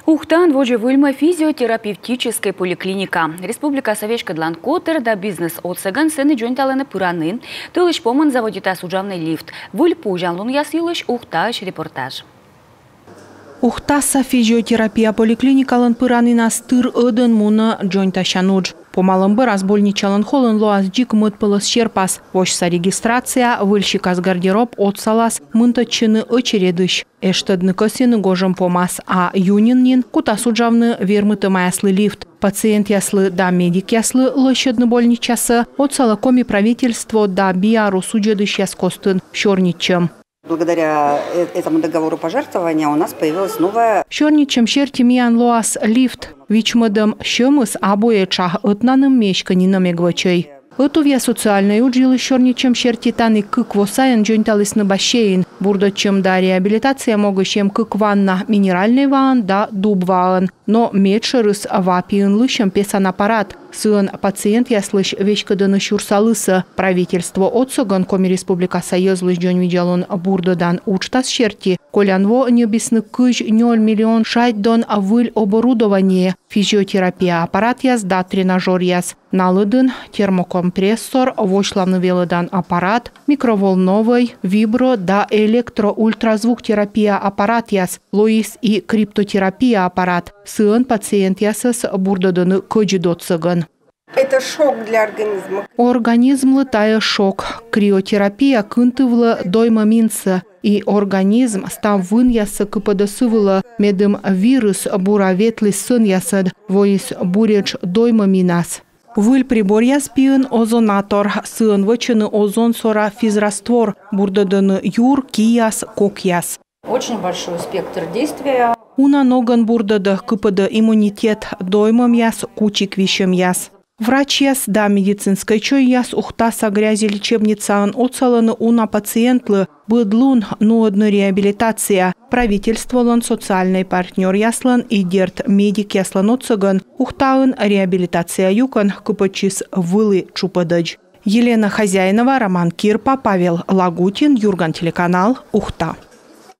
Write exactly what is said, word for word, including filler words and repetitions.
Ухтаын водзӧ выльмӧ физиотерапевтическӧй поликлиника. Республикаса веськӧдлан котыр да бизнес отсӧгӧн сэні дзоньталӧны пыранін. Тӧлысь помын заводитас уджавны лифт. Выль пузянлунъяс йылысь Ухтаысь репортаж. Ухтаса физиотерапия поликлиникалӧн пыранінас тыр ӧдӧн мунӧ дзоньтасян удж. Помалӧм бӧрас больничалӧн холлын лоас дзик мӧдпӧлӧс серпас. Восьса регистрация, выль сикас гардероб, отсалас мынтӧдчыны ӧчередысь. Эштӧдны кӧсйӧны гожӧм помас, а юньын нин кутас уджавны вермытӧмаяслы лифт. Пациентъяслы да медикъяслы лӧсьӧдны больничасӧ отсалӧ Коми правительство да биару судзӧдысьяс костын сёрнитчӧм. Благодаря э- этому договору пожертвования у нас появилась новая... Сёрнитчӧм серти миян лоас лифт. Вичмӧдӧм сьӧмыс абу этша, ӧтнаным ми эськӧ нинӧм эг вӧчӧй. Ӧтувъя социальнӧй удж йылысь сёрнитчӧм серти тані кык во сайын дзоньталісны бассейн. Бурдӧдчӧм да реабилитация могысь эм кык ванна: минеральнӧй ваӧн да дуб ваӧн. Но медшӧрыс — ва пиын лысьӧм песан аппарат. Сыӧн пациентъяслысь веськӧдӧны сюрса лысӧ. Правительство отсӧгӧн Коми Республикаса йӧзлысь дзоньвидзалун бурдӧдан уджтас серти колян во ньӧбисны кызь нёль миллион шайт дон выль оборудование: физиотерапия аппаратъяс да тренажёръяс. На лыдын термокомпрессор, восьлавны велӧдан аппарат, микроволновӧй, вибро да электроультразвук терапия аппаратъяс, лоис и криптотерапия аппарат. Сыӧн пациентъясӧс бурдӧдӧны кӧдзыд отсӧгӧн. Это шок для организма. Организмлы тайӧ шок. Криотерапия кынтывлӧ доймӧминсӧ, и организм став вынъяссӧ кыпӧдӧ сы вылӧ, медым вирыс бура ветліс сӧнъясӧд, воис буретш доймӧминас. Выль приборъяс пиын — озонатор. Сыӧн вӧчӧны озон сора физраствор, бурдӧдӧны юр, кияс, кокъяс. Очень большой спектр действия. Уна ногӧн бурдӧдӧ, кыпӧдӧ иммунитет, доймӧмъяс, кучик висьӧмъяс. Врачьяс да медицинскӧй чойяс Ухтаса грязелечебницаын отсалӧны уна пациентлы быд лун нуӧдны реабилитация. Правительстволӧн, социальнӧй партнёръяслӧн и, дерт, медикъяслӧн отсӧгӧн Ухтаын реабилитация юкӧн кыпӧдчис вылі тшупӧдӧдз. Елена Хозяинова, Роман Кирпа, Павел Лагутин, «Юрган» телеканал, Ухта.